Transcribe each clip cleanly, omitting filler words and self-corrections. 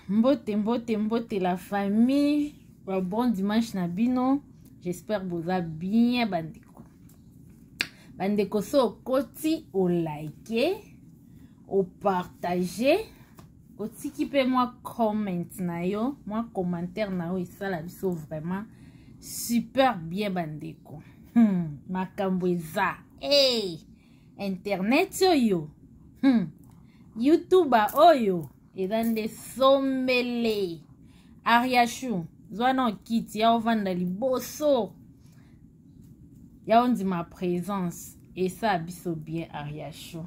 Mbote, mbote, mbote la famille. Bon dimanche na bino. J'espère boza bien bandeko. Bandeko so okoti olike, opartage, otiki mpe mwa comment na yo, mwa commentaire na yo esala biso vraiment super bien bandeko. Makambo eza. Hey! Internet oyo. YouTuber oyo eza nde sombele. Ariachou, zwa na okiti ya ovanda liboso ya ondima présence esala biso bien. Ariachou,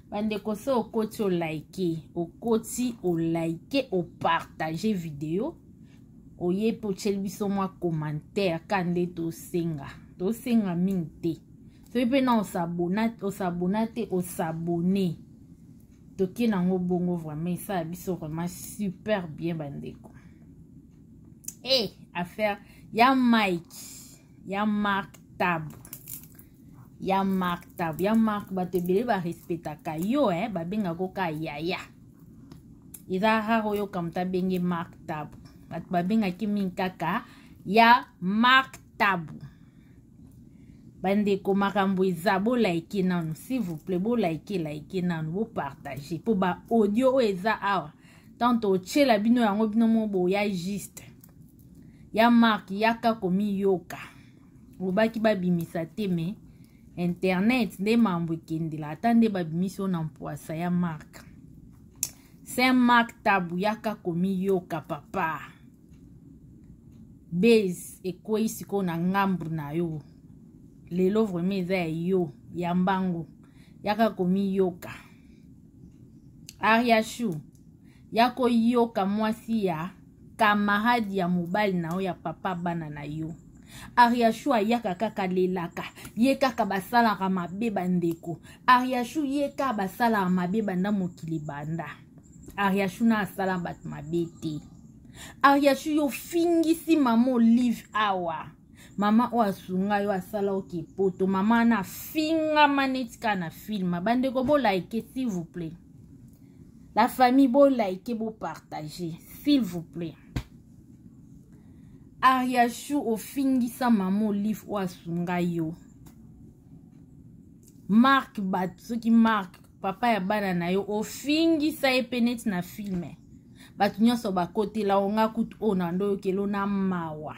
Bandeko, so okoti olike, okoti olike, opartage video, oye mpe otyeli biso mwa commentaire ka nde tosenga, tosenga mingi te. Soki mpe na osabona te, osabone, toke nango bongo. Vraiment esala biso vraiment super bien bandeko. E affaire ya Mike, ya Mark Tab, ya Mark Tab, ya Mark, bato ebele barespectaka yo, eh, babengaka ka yaya. Eza rare oyoka moto abenge Mark Tab. Bato babengaki mingi kaka ya Mark Tabu. Bandeko, makambo eza, bolike nanu s'il vous plaît, bolike, like nanu, bopartage mpo ba audio oyo eza awa, tant otyela bino yango, bino mo boya juste. Ya Mark, yaka komiyoka. Olobaki babimisa te, me internet nde mambo ekendela. Ata nde babimisi oyo na mpwasa ya Mark, Saint Mark Tabu, yaka komiyoka papa. Base ekwei sikoyo na ngambu na yo lelo, vraiment eza ya yo ya mbangu. Yaka komiyoka. Ariashu, ya koyoka mwasi ya camarade ya mobali na yo, ya papa bana na yo. Ariashu ayaka kaka lelaka ye kaka basalaka mabe. Bandeko, Ariashu ye kaka basalaka mabe banda mokili banda. Ariashu na asala bato mabe te. Ariashu, yo fingisi mama Olive awa, mama oyo asunga yo, asala oke poto. Mama wana afingama neti kaka na film. Bandeko, bolike s'il vous plaît. La famille, bolike, bopartage s'il vous plaît. Ariashu, ofingisa mama Olive oyo asunga yo. Mark, bato soki Mark papa ya bana na yo, ofingisa ye mpe neti na film. Bato nyonso bakotela onga kutu oyo na ndo oyokelo na mawa.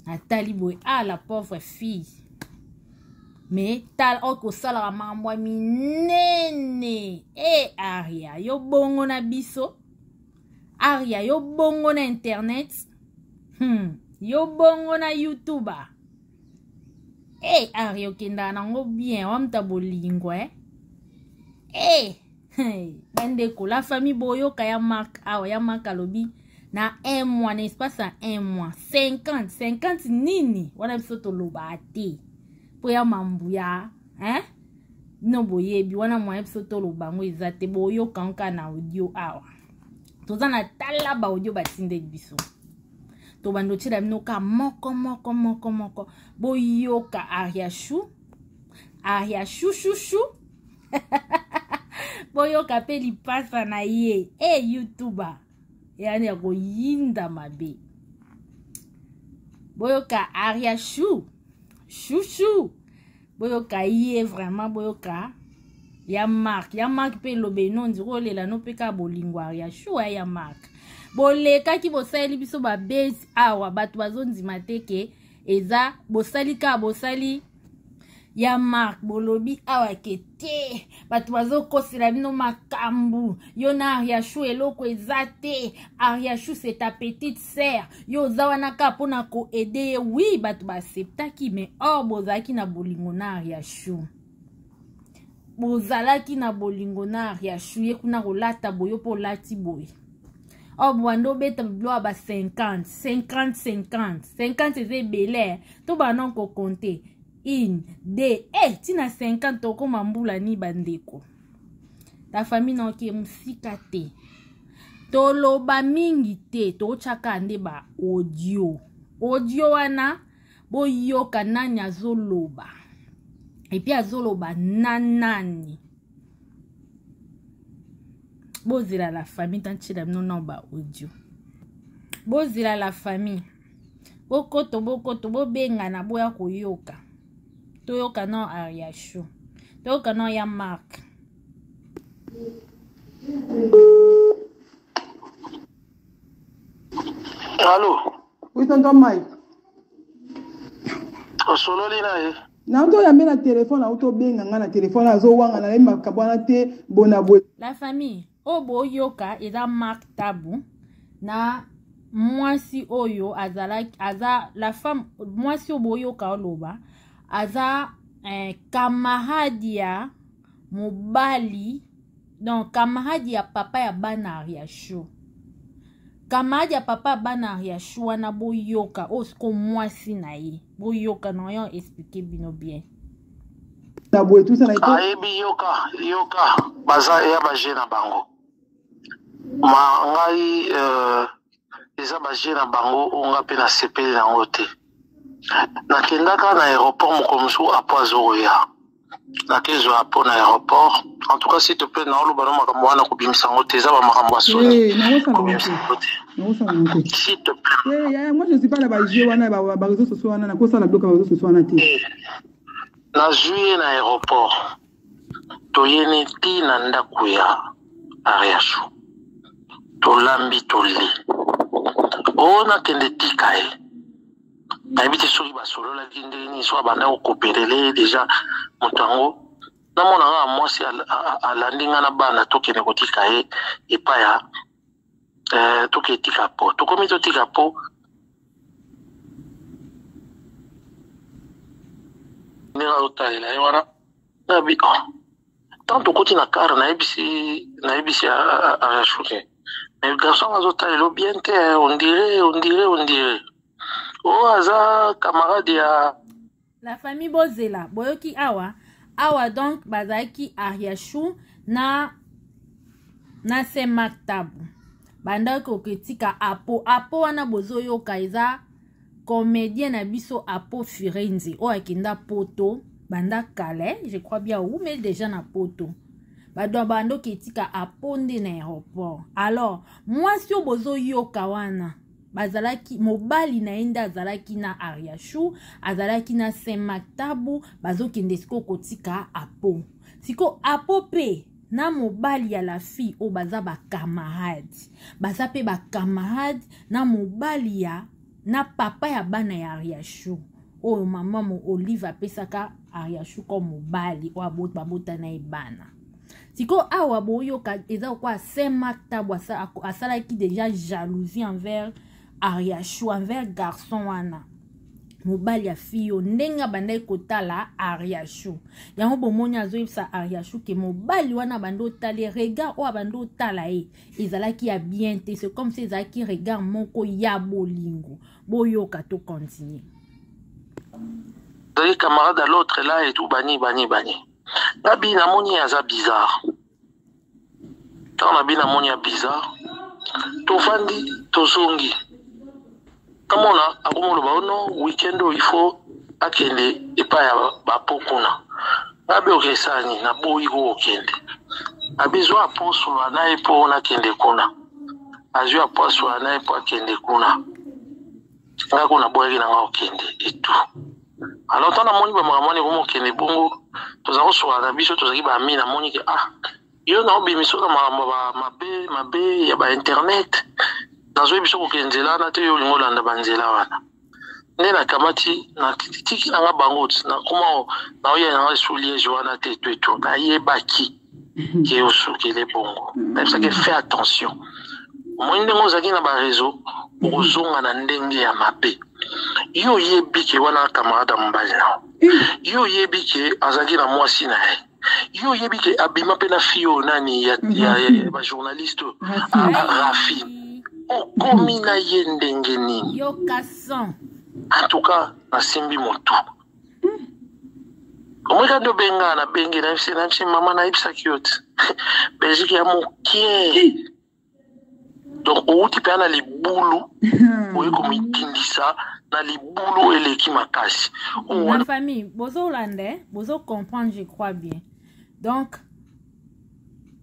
Natali boye, ah, la pauvre fille. Me tala oyo kosalaka makambo ya minene. E Aria, yo bongo na biso. Aria, yo bongo na internet, Yo bongo na YouTube. E Aria, okendaka nango bien, wamuta bolingo, eh? E hey, bandeko, la famille, boyoka ya Mark awa. Ya Mark alobi na un mois, na espace ya un mois, 50 50 nini wana, biso toloba te mpo ya mambu ya, hein? Bino boyebi wana, moyen biso toloba yango eza te. Boyoka nka na audio awa, toza na tala ba audio batindeli biso, tobanda otiela bino ka moko moko moko moko. Boyoka Ariashu, Aria shushushu, boyoka mpe lipasa na ye. E youtuber yani ya koyinda mabe. Boyoka Aria shu shushu, boyoka ye vraiment, boyoka ya Mark. Ya Mark mpe elobe no ndiri olela no mpe kaka bolingo. Aria shu ya Mark, bolekaki, bosaleli biso babase awa, bato bazondima te ke eza bosali kaka bosali. Ya Mark, bolobi awa ke te, bato bazokosela bino makambo. Yo na Ariashu eloko eza te. Ariashu, c'est ta petite sœur, yo oza wana kaka mpona koaider ye. Oui, bato baacceptaki, mais or bozalaki na bolingo na Ariashu, bozalaki na bolingo na Ariashu. Ye kuna kolata boye, yo mpo olati boye. Or bwanda obeta biloko ya ba 50 50 50 50, eza ebele. To bana kokonte 1 2 e ntina 50, tokóma mbula ni. Bandeko, la famille, naoke mosika te, toloba mingi te, totyaka nde ba audio. Audio wana, boyoka nani azoloba et puis azoloba na nani. Bozela la famille, tantiela bino nao ba audio. Bozela la famille. Bokoto bokoto bobengana boya koyoka. Toyoka nao Ariachou. Toyoka nao ya Marc. Allô? Oui, tonton Mike. Osololi na ye? Nauti oyambe na telefone, auti obenga nga na telefone, azowanga na ye makambo wana te bona boye. La famille, oyo boyoka eza Marc Tabu na mwasi oyo azalaki aza la femme mwasi oyo boyoka oloba aza eh, camarade ya mobali donc camarade ya papa ya bana Ariachou camarade ya papa ya bana Ariachou wana boyoka oyo siko mwasi na ye boyoka na yo explique bino bien na boye tout ça na ayebi yoka yoka baza ya ba jeu na bango ma ngai euh, eza ba jeu na bango oyo nga mpe nasepeli na yango te nakendaka na aéroport mokolo mosusu apo azokoya nakezwa mpo na aéroport en tout cas s'il te plaît naoloba no makambo wana kobimisa yango te eza bamakambo ya soni kobimisa yango te s'il te plaît yaya moi je suis pas na baje wana ba réseaux sociaux wana nakosala biloko ya ba réseaux sociaux wana te nazwi ye na aéroport toyeni ti na ndako ya ariashu tolambi toli o nakende tika ye nayebi te soki basololaki ndenge nini soki abanda kokopelele deja moto yango namona kaka mwasi alandi ngai na bana tokende kotika ye epai ya eh, tokende tika po tokomi totika po ndenge azotalela ye wana nabi oh tant tokoti na car nayebisi nayebisi arashuke mais garçon azotalela bien te on dirait on dirait on dirait oyo aza camarade ya la famille bozela boyoki awa awa donc bazalaki ariachou na na saint marc tabu bandaki koketika apo apo wana bozoyoka eza comédien na biso apo firenze oyo akenda poto banda kala je crois bien awumeli déjà na poto bato bandoki etika apo nde na aéroport alors mwasi oyo bozoyoka wana bazalaki mobali na ye nde azalaki na ariachou azalaki na saint marc tabu bazokende sikoyo kotika apo sikoyo apo mpe na mobali ya la fille oyo baza bacamarade baza mpe bacamarade na mobali ya na papa ya bana ya ariachou oyo mama mo olive apesaka ariachou comme mobali oyo babota na ye bana sikoyo awa boyoka eza lokola saint marc tabu asalaki déjà jalousie envers ariachou envers garçon wana mobali ya fille oyo ndenge abandaki kotala ariachou yango bomoni azoyebisa ariachou ke mobali wana abandi otala ye regard oyo abandi otala ye ezalaki ya bien te c'est comme si ezalaki regard moko ya bolingo boyoka to continue ezali camarade à l'autre là et tout bani bani bani nabi namoni aza bizarre ntango nabi namoni ya bizarre tovandi tozongi namona akomoloba ono weekend oyo il faut akende epai ya bapo kuna nabi okesani naboyi ko kokende abizwa aposola na ye mpo nakende kuna azwi aposola na ye mpo akende kuna nga kuna naboyaki na nga kokende etu alors ntango namoni bamakambo wana ekoma okende bongo toza kosola na biso tozalaki baami namoni ke ah yo na obimisa na makambo ya mabe mabe ya ba internet nazoyebi biso kokende nzela wana te yo olingi olanda banzela wana nde nakamati natiki nanga bango nakoma naoya nanga esu liege wana te etu etu nayebaki ke osukele bongo nayebisaki fais attention omoni ndenge ozalaki na bareseau okozonga na ndenge ya mabe yo oyebi ke wana camarade ya mobali na yo oyebi ke azalaki na mwasi na ye yo oyebi ke abima mpe na fille oyo nani ya, ya, ya, ya bajournaliste rafi okomi na ye ndenge nini yoka son en tout cas nasimbi motu omoi kaka nde obenga nabengi nayebisi nayebisi mama nayebisaki yo te belgique ya mokie donc owuti mpenza na libulu oye komitindisa na libulu eleki makasi la famille bozolanda bozo comprendre je crois bien donc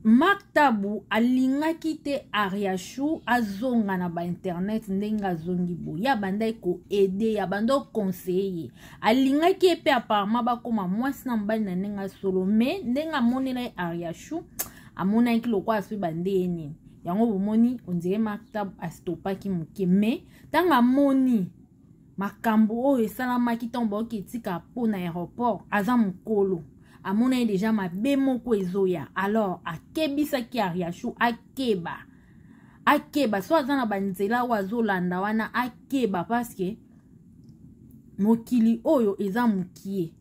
Marc Tabu alingaki te Ariachou azonga na ba internet ndenge azongi boye. Ye abandaki ko aider, ye abandaki ko conseiller ye. Alingaki ye pe apparemment bakoma mwasi na mobali na ndenge ya solo, mais ndenge amonelaki Ariachou, amonaki lokola soki bande ye nini. Yango bomoni on dirait Marc Tabu astopaki moke, mais ntango amoni makambo oyo esalamaki ntango baoki etika mpo na aéroport, aza mokolo, amonaki deja mabe moko ezoya. Alors akebisaki Ariachou akeba, akeba so aza na banzela oyo azolanda wana, akeba parce que mokili oyo eza mokie.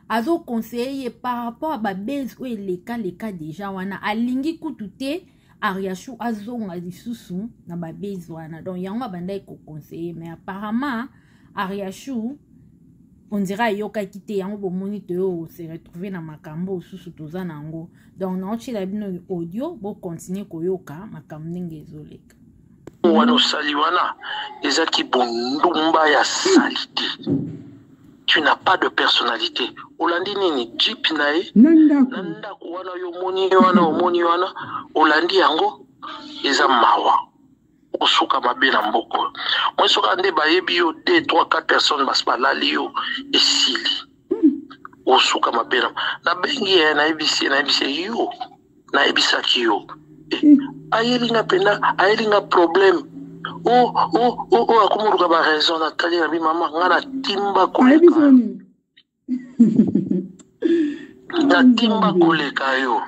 Azoconseille ye par rapport a babase oyo elekaleka deja wana, alingi kutu te Ariachou azonga lisusu na babase wana. Donc yango abandaki koconseille, mais apparemment Ariachou on dirait ayokaki te. Yango bomoni toyo se retrouver na makambo osusu toza na yango. Donc naotiela bino audio, bokontinue koyoka makambo ndenge ezoleka. Wana osali wana ezaki bondumba ya salite, tu n'as pas de personnalité. Olandi nini? Jeep na ye na ndako na ndako wana, yo omoni wana, omoni wana, olandi yango, eza mawa, osuka mabe na mboka oyo. Moi soki nde bayebi yo 2 3 4 personnes basi balali yo, esili, osuka mabe. Na nabengi ye, nayebisi ye, nayebisi ye yo, nayebisaki yo. Ayeli nga mpenza, ayeli nga problème o o o o akomoluka ba raison. Natali na bi mama, nga natimba ayebisi koleka yo nini? Natimba koleka yo,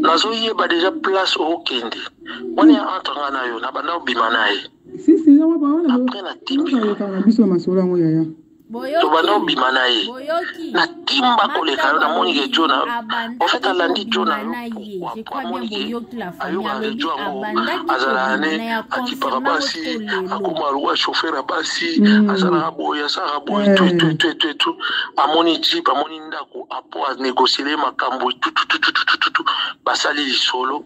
nazoyeba deja place okende wana ya entre nga na yo, na banda obima na ye. Si si, yango bawana. Après natimbi. Bayokaka na biso masolo yango, yaya. Tobanda obima na ye, Boyoki. Natimba koleka yo, namoni ke jo na en fait alandi jo na yo. Ye, je crois bien amoni ke boyoki la famille. Ayokaka Alobi jo yango abandaki azalaka kobima ne na ye, akipaka aconfirme basi, yango lelo. akoma lokola chauffeur ya basi. Azalaka boye, asalaka boye, tu tu tu tu tu. Amoni jeep, amoni ndako, apo anégociele makambo tututututututu, basali lisolo.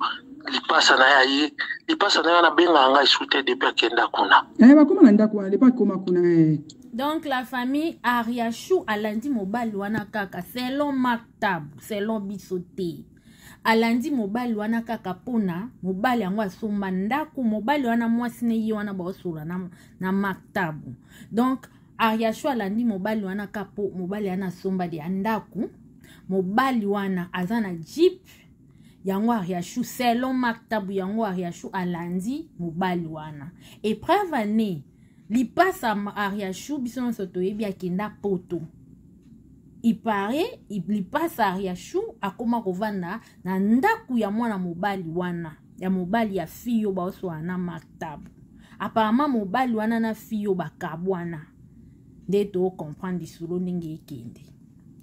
Lipasa na ye aye, lipasa na ye wana abengaka ngai su te depuis akenda kuna. Bakóma na ndako wana depuis akóma kuna. Donc la famille, Ariachou alandi mobali wana kaka selon Marc Tabu, selon biso te. Alandi mobali wana kaka mpona mobali yango asomba ndako. Mobali wana, mwasi ne ye wana baosola na Marc Tabu. Donc Ariachou alandi mobali wana kaka mpo mobali wana asomba ya ndako, mobali wana aza na jeep. Yango Ariachou, selon Marc Tabu, yango Ariachou alandi mobali wana. Épreuve ane lipasa Ariachou, biso nyonso toyebi akenda Poto. Ipare lipasa Ariachou akóma kovanda na ndako ya mwana mobali wana, ya mobali ya fille oyo baoswana na Marc Tabu. Apparemment mobali wana na fille oyo bakabwana nde tocomprendre lisolo ndenge ekende.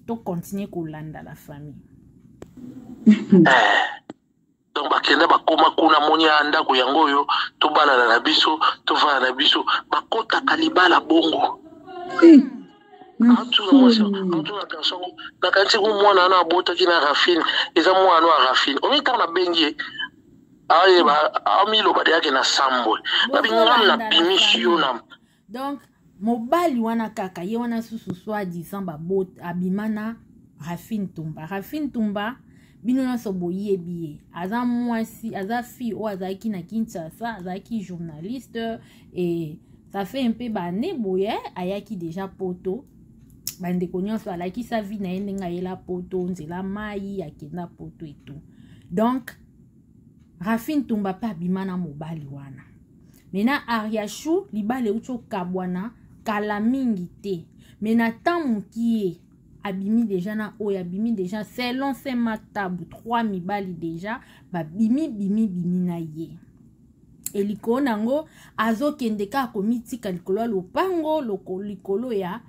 Tocontinue kolanda la famille. Donc bakenda, bakóma kuna, moni ya ndako yango oyo, tobalana na biso, tovanda na biso, bakɔtaka libala bongo. Na Atuna mwasi, soni. Atuna garçon, nakanisi ku mwana wana abotaki na Rafine, eza mwana ya Rafine. Omi ntango nabengi ye, ayeba amiloba deyake na sambwe, nabi ngam nabimisi yo na Donc mobali wana kaka ye wana susu, soi disant babot abima na Rafine Tumba. Rafine Tumba, bino nyonso boyebi ye, aza mwasi, aza fille oyo azalaki na Kinshasa, azalaki journaliste et ça fait un peu bane boye ayaki déjà Poto. Bandeko nyonso alakisa vie na ye ndenge ayela Poto, nzela mai akenda Poto et tout. Donc Rafine Tumba mpe abima na mobali wana. Maintenant Ariachou, libala euti okabwana kala mingi te, mais na temps mokie abimi déjà na oyo abimi déjà, selon se Matabu, trois mibali déjà babimi bimi bimi na ye. Elikolo nango azokende kaka komitika likolo ya lopango, likolo ya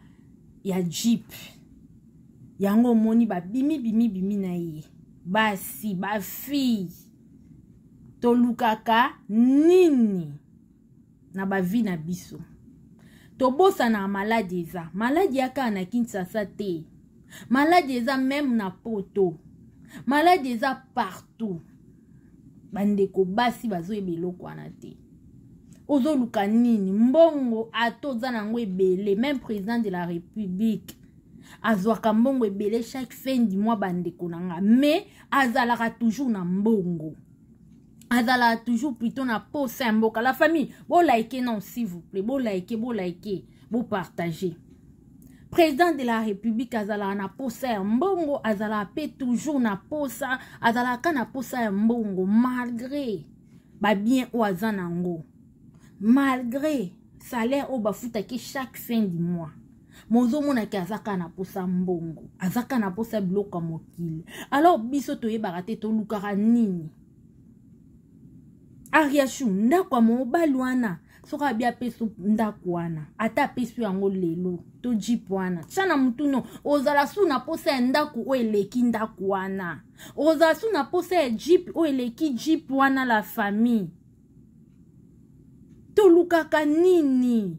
jeep. Yango omoni babimi bimi bimi na ye. Basi, bafille, tolukaka nini na bavie na biso? Tobosanaka maladi eza maladi ya kaka na Kinshasa te, maladi eza même na Poto, maladi eza partout. Bandeko basi bazoyeba eloko wana te. Ozoluka nini? Mbongo ata oza nango ebele, même président de la République. Azwaka mbongo ebele chaque fin du mois, bandeko na nga, mais azalaka toujours na mbongo, azalaka toujours plutôt na posa ya mboka. La famille, bolike non, s'il vous plaît, bolike, bolike, bopartage. Président de la République azalaka na posa ya mbongo, azalaka mpe toujours na posa, azalaka na posa ya mbongo malgré babien oyo aza nango, malgré salaire oyo bafutaki chaque fin du mois. Mozomonaki aza kaka na posa mbongo, aza kaka na posa biloko ya mokili. Alors biso toyebaka te tolukaka nini. Ariashu, ndako ya mobali wana, soki abi apesi ndako wana, ata apesi yango lelo to jeep wana, tya na mutuno, ozala su na posa ya ndako oyo eleki ndako wana, ozala su na posa ya jeep oyo eleki jeep wana. La famille, tolukaka nini?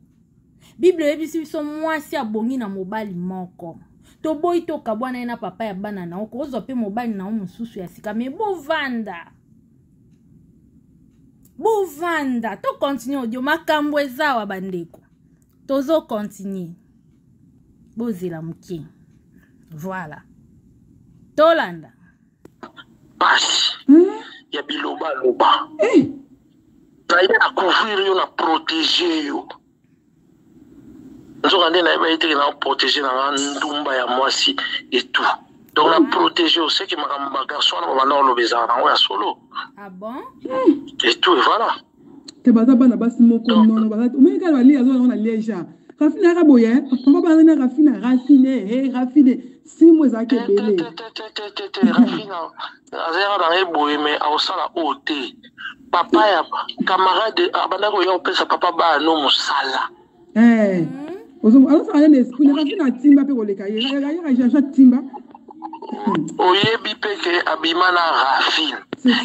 Bible eyebisi biso mwasi abongi na mobali moko. Toboyi tokabwana ye na papa ya bana na yo, kozwa mpe mobali na yo mosusu ya sika, me bovanda, bovanda. Tokontinue audio, makambo eza awa bandeko, tozokontinue, bozela moke. Voilà, tolanda. Pasi ya bilobaloba naye na couvrir yo, na protéger yo, nzoka nde nayeba ye teke na protéger na nga ndumba ya mwasi et tout. Donc na protéger oseki makambo bagarçon wana babanda koloba ezala nango ya solo. Ah bon? Et tout, et voilà. Te, baza bana basi moko nono, omoni kaka balie aza nango na Liège. Rafine aka boye, papa baza na Rafine, Rafine e Rafine simo ezalaki ebele. Te, Rafine azalaka na ye boye, mais akosala oyo te. Papa ya camarade abanda koya kopesa papa bana mosala. Azosala ye na esprit na Rafine, atimba mpe koleka ye yaka atimba. Oyebi mpe ke abima na Rafine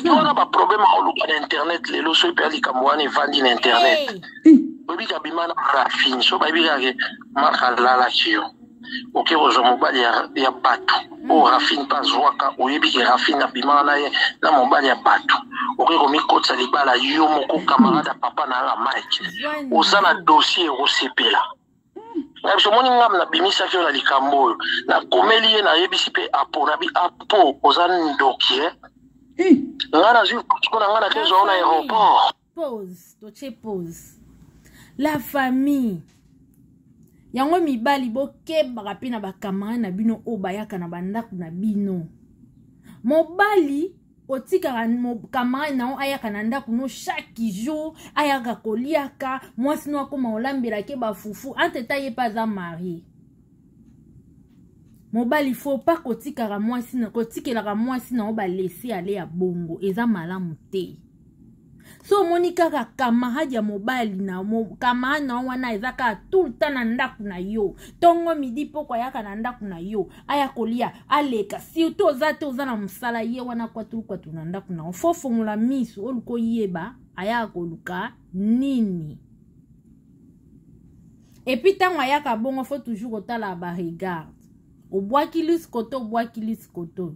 wana, baproblème aoluka na internet lelo. Soki mpe likambo wana evandi na internet, oyebi ke abima na Rafine. So bayebi kaka ke Mark alalaki yo, oke kozwa mobali ya bato oyo Rafine mpe azwaka. Oyebi ke Rafine abimaka na ye na mobali ya bato, okoki komikotisa libala yo moko. Camarade ya papa na yanga Mike, oza na dossier, ekosepela na biso. Omoni, ngam nabimisaki yo na likambo oyo, nakomeli ye, nayebisi mpe apo nabi apo oza ndoki e ngai nazwi ko na ngai nakezwa yo na aéroport. Pause, totie pause. La famille, yango mibali bokebaka mpe na bacamarade na bino oyo bayaka na bandako na bino. Mobali otikaka camarade na yo ayaka na ndako no chaque jour, ayaka koliaka, mwasi no akóma olambelaki bafufu. Entre-temps ye mpe aza marié. Mobali, faut pas kotikaka mwasi na kotikelaka mwasi na yo balese ale ya bongo, eza malamu te. So omoni kaka camarade ya mobali na camarade na yo wana eza kaka tout le temps na ndako na yo, ntongo, midi, poko, ayaka na ndako na yo, aya kolia, aleka, surtout oza te, oza na mosala, ye wana kwatulukwatu na ndako na yo, faut fongola miso, oluka oyeba ayaka koluka nini. Et puis ntango ayaka bongo, faut toujours otala baregard, obwaki lisi koto, obwaki lisi koto.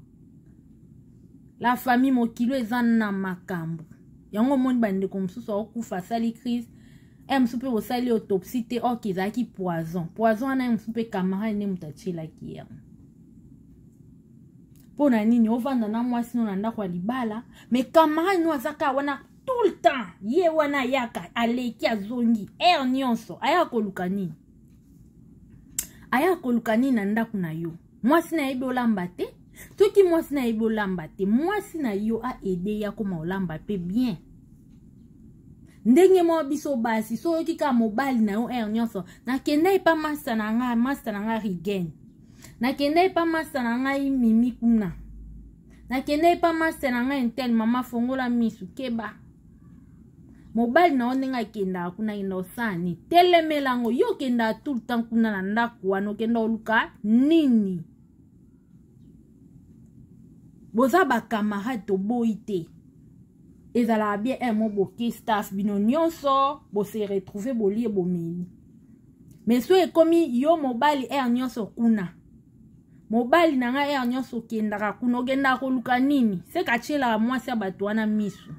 La famille, mokilo eza na makambo yango. Omoni bandeko mosusu akokufa, asali crise e mosusu mpe bosali autopsie te, ok, ezalaki poison. Poison wana ye mosusu mpe camarade nde moto atielaki yango. Mpo na nini ovanda na mwasi no na ndako ya libala, mais camarade no aza kaka wana tout le temps? Ye wana ayaka, aleki, azongi heure nyonso. Ayaka koluka nini? Ayaka koluka nini na ndako na yo? Mwasi na yebi olamba te. Soki mwasi na yebi olamba te, mwasi na yo aide ye akoma olamba mpe bien. Ndenge moko biso basi, so oyoki kaka mobali na yo heure nyonso: "Nakenda epa masta na ngai, masta na ngai Rigen, nakenda epa masta na ngai Mimi kuna, nakenda epa masta na ngai intel." Mama, fongola misu, keba. Mobali na yo ndenge akendaka kuna, akenda kosala nini? Telemela yango. Yo okendaka tout le temps kuna na ndako wana, okenda koluka nini? Boza bacamarade, toboyi te, ezalaka bien un mo boke staff bino nyonso bose retrouve, bolie, bomeli. Mais so ekomi yo mobali heure nyonso kuna, mobali na ngai heure nyonso okendaka kuna, okendaka koluka nini? Seka atielaka mwasi ya bato wana misu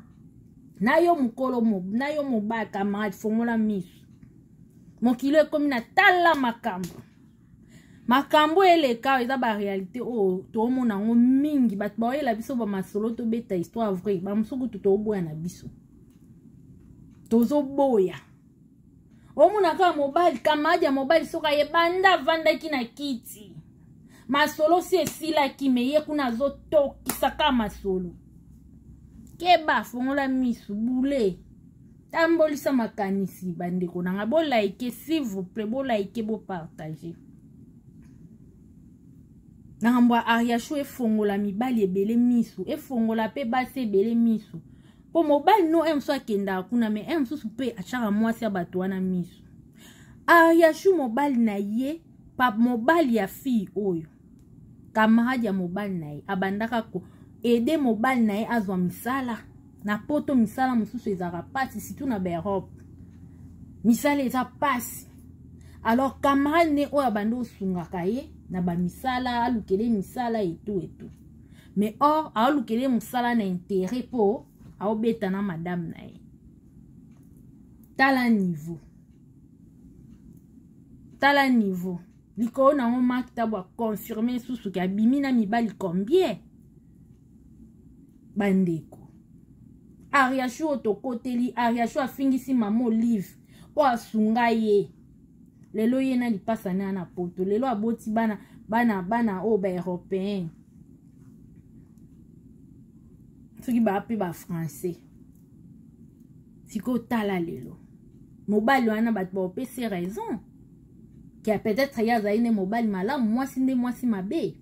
na yo mokolo na yo mobali. Camarade, fongola misu, mokili ekomi na tala makambo. Makambo eleka eza ba réalité oyo toomona yango mingi. Bato baoyela biso bamasolo, tobeta histoire vraie. Bamosusu kutu tooboya na biso, tozoboya. Omona kaka mobali, camarade ya mobali, soki aye banda avandaki na kiti, masolo si esilaki, me ye kuna azotokisa kaka masolo. Keba, fongola misu, bule, tambolisa makanisi. Bandeko na ngai, bolike s'il vous plaît, bolike, bopartage. Na ngambo ya Ariashu, efongola mibali ebele misu, efongola mpe basi ebele misu, mpo mobali no e mosusu akendaka kuna, me e mosusu mpe atyaka mwasi ya bato wana misu. Ariashu, mobali na ye pa, mobali ya fille oyo, camarade ya mobali na ye, abandaka ko aider mobali na ye azwa misala na Poto. Misala mosusu ezalaka mpasi, surtout na baEurope, misala eza mpasi. Alors camarade ne oyo abandi osungaka ye na bamisala, alukele misala etu etu, mais or aolukele mosala na intérêt mpo aobeta na madame na ye. Tala niveau, tala niveau likolo nango. Mark Tabo aconfirme susu ke abimi na mibali combien? Bandeko, Ariashu oyo tokoteli, Ariashu afingisi mama Olive oyo asunga ye. Lelo ye na lipasa ne na Poto, lelo aboti bana, bana, bana oyo baEuropéen, soki baa mpe baFrançais. Sikoyo tala lelo mobali wana, bato baopesi raison ke peut-être ye azali nde mobali malamu, mwasi nde mwasi mabe.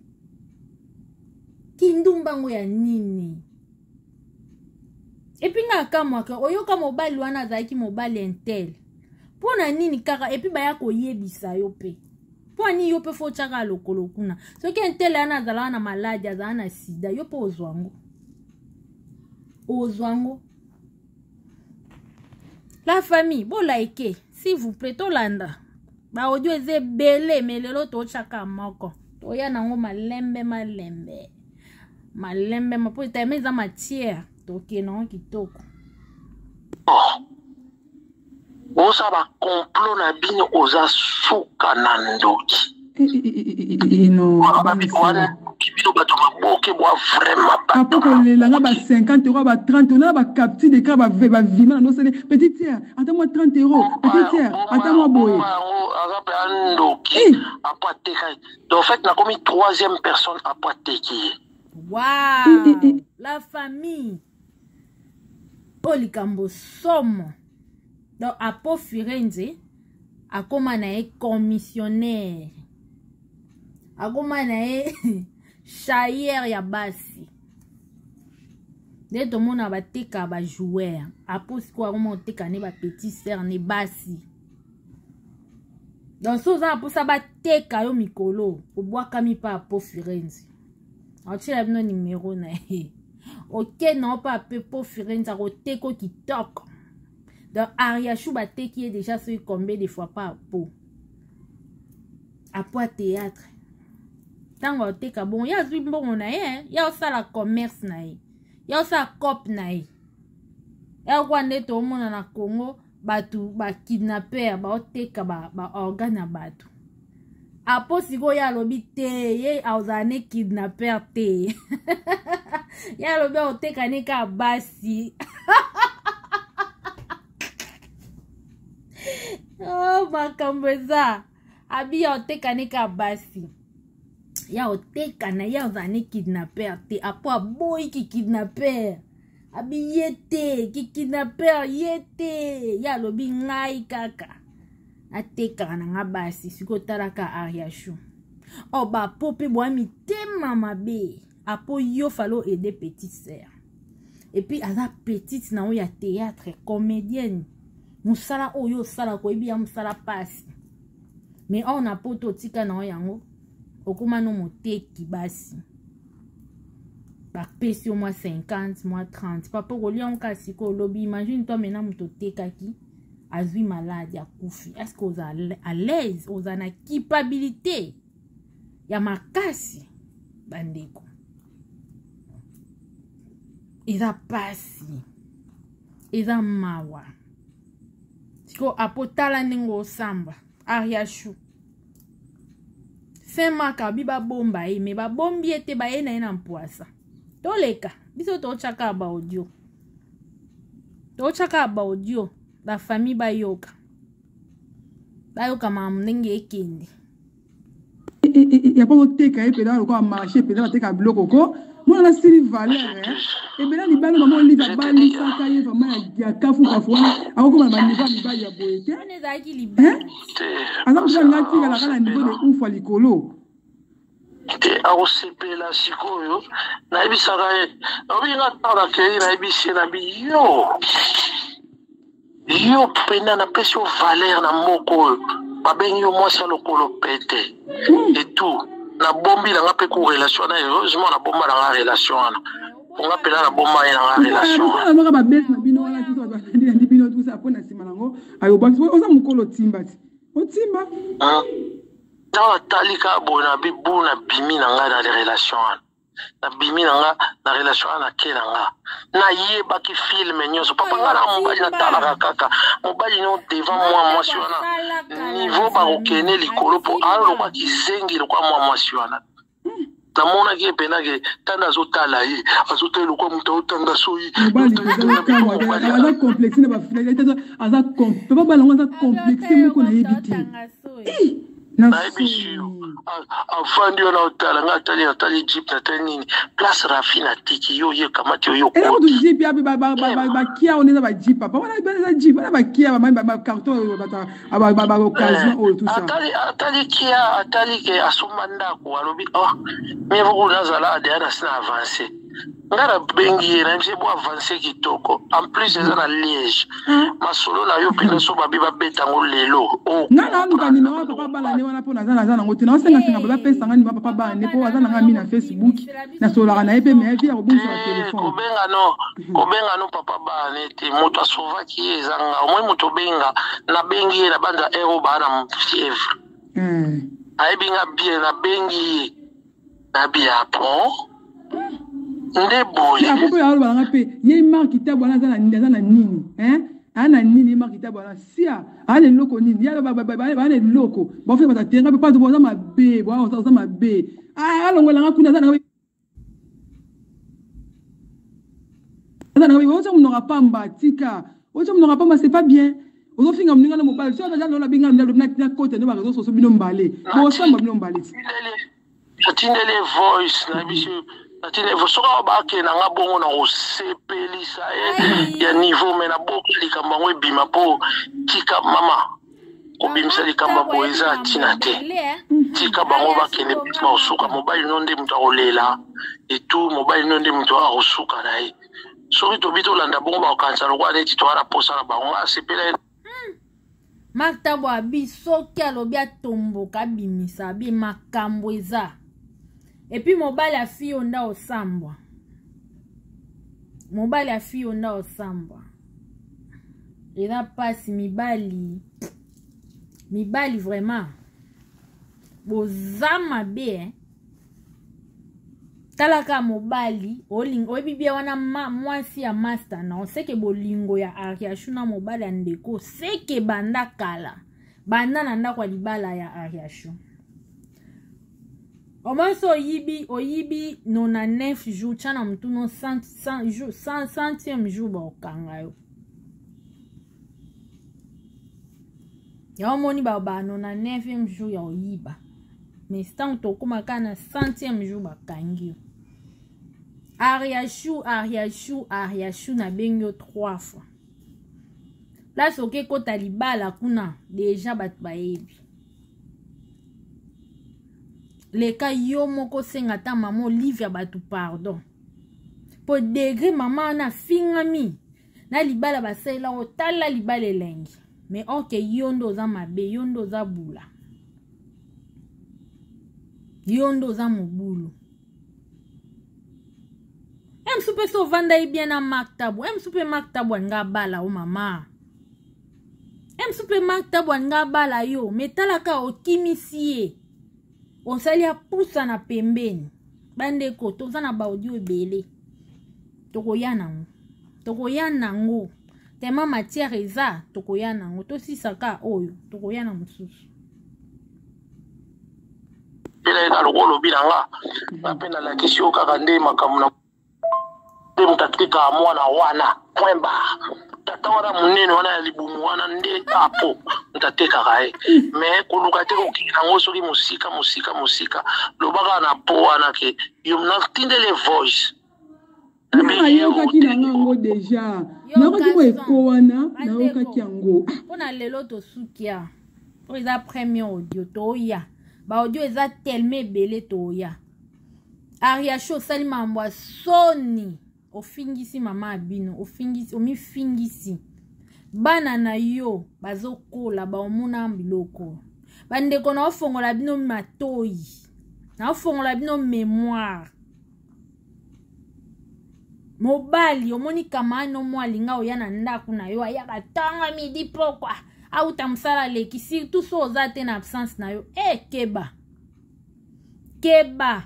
Kindumba ngo ya nini? Et puis nga akamwaka, oyoka mobali wana azalaki mobali intel, mpo na nini kaka? Et puis baya koyebisa yo mpe, mpo ani yo mpe fo otyaka lokolo kuna? Soki intel wana azalaka na maladi, azala na sida, yo mpe ozwa yango, ozwa yango. La famille, bolike s'il vous plaît. Tolanda baaudio eza ebele, me lelo totyaka moko, toya nango malembe malembe malembe, mpo etame eza matière, tokende nango kitoko. Oza bacomplot na bino, oza suka na ndoki. Bino bato maboke bwa vraiment. Apo kolelanga ba 50 euro, ba 30 euro na bacapture d'écran, bavima na nosele. Petite sœur, ata mwa 30 euro, petite sœur, ata mwa boye. Yango aza mpe andoki. Apo ateka, donc en fait nakomi troisième personne apo ateki ye. Wow, la famille, oyo likambo somo. Donc Apo Firenze akóma na ye commissionnaire, akóma na ye chayeur ya basi. Nde tomona bateka bajoueur, Apo sikoyo akóma koteka ne bapetit sœur ne basi. Donc so oza na mposa bateka yo mikolo, obwakami mpe Apo Firenze. Aotiela bino nimero na ye, oke na mpe ape po Firenze akoteka kitoko. Donc Ariashu bateki ye déjà soki combien de fois pa Apo. Apo ya théâtre, ntango ateka bongo, ye azwi mbongo na ye, ye osala commerce na ye, ye osala cope na ye. Ekwa nde toomona na Congo, bato bakidnapper baoteka baorgane ba ya bato. Apo sikoyo ye alobi te, ye azala ne kidnapper te, ye alobi aoteka ne kaka basi. Oh, makambo eza abi ya oteka ne kaka basi, ya oteka na ye, azala ne kidnapper te. Apo aboyi kidnapper, abi ye te kikidnapper, ye te. Ye alobi ngai kaka atekaka na nga basi. Sikoyo otalaka Ariashu, o oh, bapo mpe bwa mitema mabe. Apo, yo falo aider petite sœur, et puis aza petite na oyo ya théâtre, comédienne. Mosala oyo osala, koyebi ya mosala pasi, mais awa na Poto otika na yo yango, okóma no moteki basi. Bapesi yo mwa 50, mwa 30, papa, okolia ngo kaka. Sikoyo olobi, imagine toi mena moto otekaki azwi maladi, akufi, est ce que oza à l'aise? Oza na culpabilité ya makasi. Bandeko, eza pasi, eza mawa. Sikoyo Apo, tala ndenge osamba Ariashu. Saint Marc abi babomba ye me babombi ye te, baye na ye na mpwasa. Toleka biso totyaka ba audio, totyaka ba audio, ba famille bayoka, bayoka makambo ndenge ekende. Ya mpo koteka ye mpenza lokola marché mpenza bateka biloko ko mwana nasili valeur ebela libala mama Olive abalisaka ye vraiment ya kafu kafu wana akokoma na baniveau ya mibali ya boye te, aza mosusu alinga atikalaka na niveau de ouf ya likolo. Te, akosepela sikoyo. Nayebisaka ye, naobi nga ntango nakei, nayebisi ye, nabi yo yo mpena napesi yo valeur na mboka oyo, babengi yo mwasi ya lokolo pete et tout. Nabombi nanga mpe ku relation wana, heureusement nabomba nanga relation wana, onga mpena nabomba ye nanga relation wana. Moko babesi na bino wana tusa balandi bino tusa mpo na nsima nango ayobwakisi oza mokolo otimba ti otimba. Ntango natali kaka boye na bibu, nabimi na ngai na relation wana, nabimi na nga na relation wana, nake na nga, nayebaki filme nyonso papa. Nga na mobali natalaka kaka mobali no devant mwa mwasi wana, niveau bakokende likolo mpo alokwa kizengi lokwa mwa mwasi wana. Namonaki ye mpena ke tanda azotala ye, azotala lokwa moto aotanga soyi. Mobali aza complexe na bafilai, aza papa balango, aza complexe moko nayebi te. Nayebi yo afandi wana otala nga, atali, natali jeep, natali nini, place Rafi natiki yo, ye kamati oyo. Eza kutu jeep ya bakia wana, eza bajeep papa wana, eza jeep wana bakia bacarton oyo baoccasion oyo tout ça. Atali kia, atali ke asomba ndako, alobi oh mieux vaut nazala adeya nasi na avance. Nga nabengi ye, nayebisi bo avance kitoko, en plus eza na Liège. Masolo na yo mpenza so babi babeta yango lelo. Nga naluka nimero ya papa bala ne wana mpo naza nango te. Naosengasenga bapesa nga nimero papa bala ne mpo aza nanga mi na Facebook, nasololaka na ye mpe me vie ya kobongisa batelefone. Kobenga no, kobenga no papa bala ne te. Moto asovaki ye eza nga. Omoi moto obenga, nabengi ye na banza ero baa na fièvre, ayebi nga bien. Nabengi ye, nabi ya bon nde boye. Apo mpe aloba nanga mpe ye Mark Tabu wana aza na nini, aa na nini? Ye Mark Tabu wana sia aa na eloko nini? Ye baa na eloko bafika bato atenga mpe pato boza mabe, oza mabe, alongolanga kuna. Aza na otya monoko pamba, tika otya monoko pamba, c'est pas bien. Ozofinga moninga na mobali so aza lola binga na kota nde bareseau sociaux bino mbale bosamba bino mbale ti. Natindeli voice na biso, natindeli voice soki awa bakende nga bongo na kosepelisa ye ya niveau me naboki likambo yango ebima mpo tika mama kobimisa likambo boye eza ntina te. Tika bango bakende bakosuka. Mobali no nde moto akolela etu, mobali no nde moto akosuka na ye. Soki tobi tolanda bongo, bakokanisa lokola neti toza na posa na bango. Nga asepela ye. Mark Tabo abi soki alobi atomboka, abimisa abi makambo eza. Et puis mobali afi yo nda osambwa, mobali afi yo nda osambwa, eza mpasi. Mibali, mibali vraiment boza mabe, eh? Talaka mobali oyebi bia wana mwasi ya master na oseke bolingo ya Ariashu na mobali ya ndeko seke banda kala, banda na ndako ya libala ya Ariashu. Omoi so oyibi, oyibi 99 jour, tya na motu no 100e jour baokanga yo. Ya omoni ba 99e jour ya oyiba, mais ntango tokóma kaka na 100e jour bakangi yo. Ariashu, Ariashu, Ariashu, nabengi yo trois fois. Place oke kota libala kuna deja bato bayebi. Leka yo moko, senga ata mama Olive ya bato pardon, po degré mama wana afingami na libala basalela otala libala elengi, mais ok, yo nde oza mabe, yo nde oza bula, yo nde oza mobulu. E mosu mpe so ovanda ye bien na Mark Tabu, e mosu mpe Mark Tabu alinga abala o mama, e mosu mpe Mark Tabu alinga abala yo, me talaka okimisi ye, osali apusa na pembeni. Bandeko, toza na baaudio ebele, tokoya nango, tokoya nango tema matière eza, tokoya nango. Tosisaka oyo, tokoya na mosusu. Nasepelaki kaka lokola olobi na nga, nga mpe nalakisi yo kaka nde makambo na nde moto atekaka mwana wana, point barre. Tata wana monene wana ya libumu wana nde apo moto atekaka ye. Mais koluka te kokende nango soki mosika mosika mosika, loba kaka na po wana ke yo natindeli voice. Nayokaki na nga yango deja, nayokaki mwa eko wana, nayokaki yango. Mpo na lelo tosukia oyo eza premier audio. Toya baaudio eza tellement ebele. Toya Ariasho, osali mambo ya soni, ofingisi mama ya bino, ofingisi, omifingisi. Bana na yo bazokola, baomona biloko. Bandeko, naofongola bino matoi, naofongola bino mémoire. Mobali omoni kamano mo alinga oya na ndako na yo, ayaka ntongo, midi, pokwa, auta mosala, aleki, surtout so oza te na absence na yo. E keba, keba.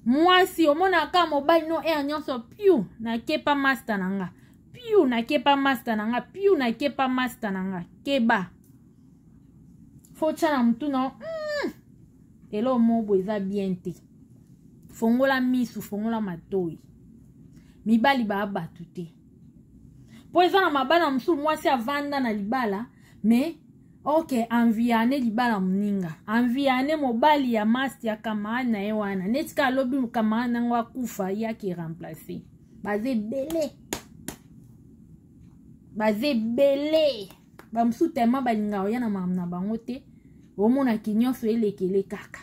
Mwasi omonaka mobali no aire nyonso, piu nakepa master na nga, piu nakepa master na nga, piu nakepa master na nga. Keba, fo tya na mutu na eloko moko boye eza bien te. Fongola misu, fongola matoi. Mibali baa bato te, mpo eza na mabala mosusu mwasi avanda na libala, mais ok, enviane libala moninga, enviane mobali ya masti ya camarade na ye wana, neti ka alobi camarade nango akufa, ye ake remplace. Baza ebele, baza ebele. Bamosusu tellement balingaka oya na makambo na bango te, omonaki nyonso elekele kaka.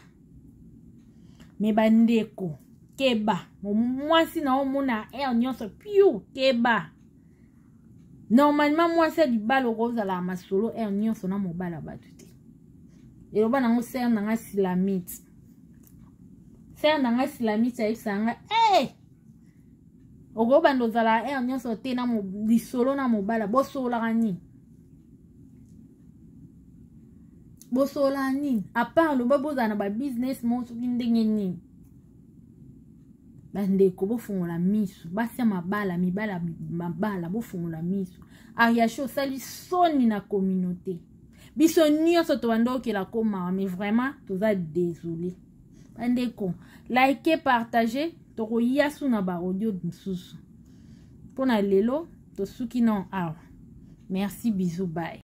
Me bandeko, keba. Mwasi na omona aire nyonso, piu, keba. Normalement mwasi ya libala okozala masolo aire nyonso na mobali ya bato te. Eloba nango sere na nga silamite, sere na nga silamite ayebisa nga: hey! Okobanda ozala aire nyonso te na lisolo na mobala. Bosololaka nini? Bosololaka nini apart loba bozala na babusiness moko soki ndenge nini? Bandeko, bofungola miso. Basi ya mabala, mibala mabala, bofungola miso. Ariashi, osali soni na communauté. Biso nyonso tobanda okela komawa, mais vraiment toza désolé. Bandeko, like, partage. Tokoya su na baaudio mosusu. Mpo na lelo tosuki non awa. Merci, bisous, bye.